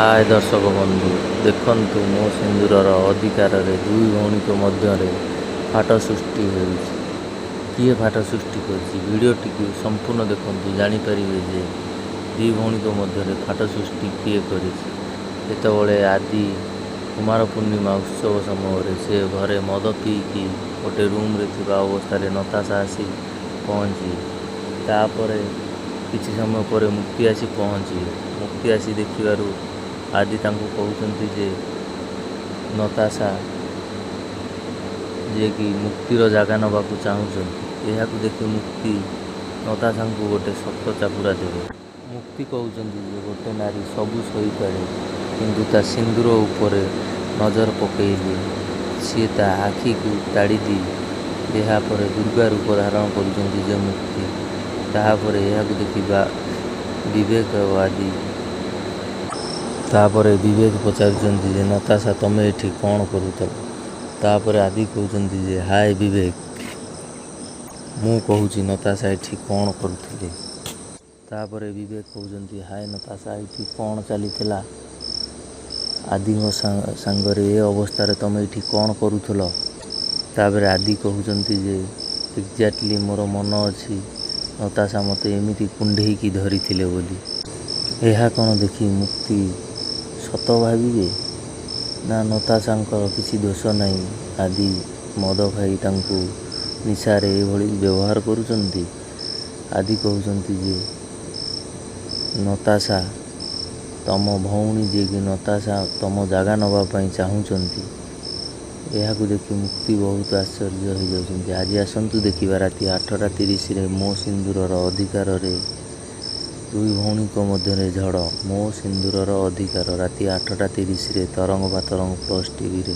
ହାଏ ଦର୍ଶକ ବନ୍ଧୁ, ଦେଖନ୍ତୁ ମୋ ସିନ୍ଦୁରର ଅଧିକାରରେ ଦୁଇ ଭଉଣୀଙ୍କ ମଧ୍ୟରେ ଫାଟ ସୃଷ୍ଟି ହେଉଛି। କିଏ ଫାଟ ସୃଷ୍ଟି କରିଛି? ଭିଡ଼ିଓଟିକୁ ସମ୍ପୂର୍ଣ୍ଣ ଦେଖନ୍ତୁ, ଜାଣିପାରିବେ ଯେ ଦୁଇ ଭଉଣୀଙ୍କ ମଧ୍ୟରେ ଫାଟ ସୃଷ୍ଟି କିଏ କରିଛି। ଯେତେବେଳେ ଆଦି କୁମାର ପୂର୍ଣ୍ଣିମା ଉତ୍ସବ ସମୟରେ ସେ ଘରେ ମଦ ପିଇକି ଗୋଟେ ରୁମ୍ରେ ଥିବା ଅବସ୍ଥାରେ ନତାଶା ଆସି ପହଞ୍ଚିବେ। ତାପରେ କିଛି ସମୟ ପରେ ମୁକ୍ତି ଆସି ପହଞ୍ଚିବେ। ମୁକ୍ତି ଆସି ଦେଖିବାରୁ ଆଦି ତାଙ୍କୁ କହୁଛନ୍ତି ଯେ ନତାଶା ଯିଏକି ମୁକ୍ତିର ଜାଗା ନେବାକୁ ଚାହୁଁଛନ୍ତି। ଏହାକୁ ଦେଖି ମୁକ୍ତି ନତାଶାଙ୍କୁ ଗୋଟେ ଶକ୍ତ ଚାପୁଡ଼ା ଦେବେ। ମୁକ୍ତି କହୁଛନ୍ତି ଯେ ଗୋଟେ ନାରୀ ସବୁ ସହିପାରେ, କିନ୍ତୁ ତା ସିନ୍ଦୁର ଉପରେ ନଜର ପକାଇଲେ ସିଏ ତା ଆଖିକୁ ତାଡ଼ିଦିଏ। ଏହାପରେ ଦୁର୍ଗା ରୂପ ଧାରଣ କରୁଛନ୍ତି ଯେ ମୁକ୍ତି। ତାହାପରେ ଏହାକୁ ଦେଖି ବିବେକ ଓ ଆଦି। ତାପରେ ବିବେକ ପଚାରୁଛନ୍ତି ଯେ ନତାଶା, ତମେ ଏଠି କ'ଣ କରୁଥିଲ? ତାପରେ ଆଦି କହୁଛନ୍ତି ଯେ ହାଏ ବିବେକ, ମୁଁ କହୁଛି ନତାଶା ଏଠି କ'ଣ କରୁଥିଲେ? ତାପରେ ବିବେକ କହୁଛନ୍ତି, ହାଏ ନତାଶା, ଏଇଠି କ'ଣ ଚାଲିଥିଲା? ଆଦିଙ୍କ ସାଙ୍ଗରେ ଏ ଅବସ୍ଥାରେ ତମେ ଏଇଠି କ'ଣ କରୁଥିଲ? ତାପରେ ଆଦି କହୁଛନ୍ତି ଯେ ଏକ୍ଜାକ୍ଟଲି ମୋର ମନ ଅଛି, ନତାଶା ମୋତେ ଏମିତି କୁଣ୍ଢେଇକି ଧରିଥିଲେ ବୋଲି। ଏହା କ'ଣ ଦେଖି ମୁକ୍ତି ସତ ଭାବିବେ ନା ନତାଶାଙ୍କର କିଛି ଦୋଷ ନାହିଁ, ଆଦି ମଦ ଖାଇ ତାଙ୍କୁ ନିଶାରେ ଏଭଳି ବ୍ୟବହାର କରୁଛନ୍ତି? ଆଦି କହୁଛନ୍ତି ଯେ ନତାଶା ତମ ଭଉଣୀ ଯିଏକି ନତାଶା ତମ ଜାଗା ନେବା ପାଇଁ ଚାହୁଁଛନ୍ତି। ଏହାକୁ ଦେଖି ମୁକ୍ତି ବହୁତ ଆଶ୍ଚର୍ଯ୍ୟ ହୋଇଯାଉଛନ୍ତି। ଆଜି ଆସନ୍ତୁ ଦେଖିବା ରାତି 8:30ରେ ମୋ ସିନ୍ଦୁରର ଅଧିକାରରେ ଦୁଇ ଭଉଣୀଙ୍କ ମଧ୍ୟରେ ଝଡ଼। ମୋ ସିନ୍ଦୁରର ଅଧିକାର ରାତି 8:30ରେ ତରଙ୍ଗ ବା ତରଙ୍ଗ ପ୍ଲସ୍ ଟିଭିରେ।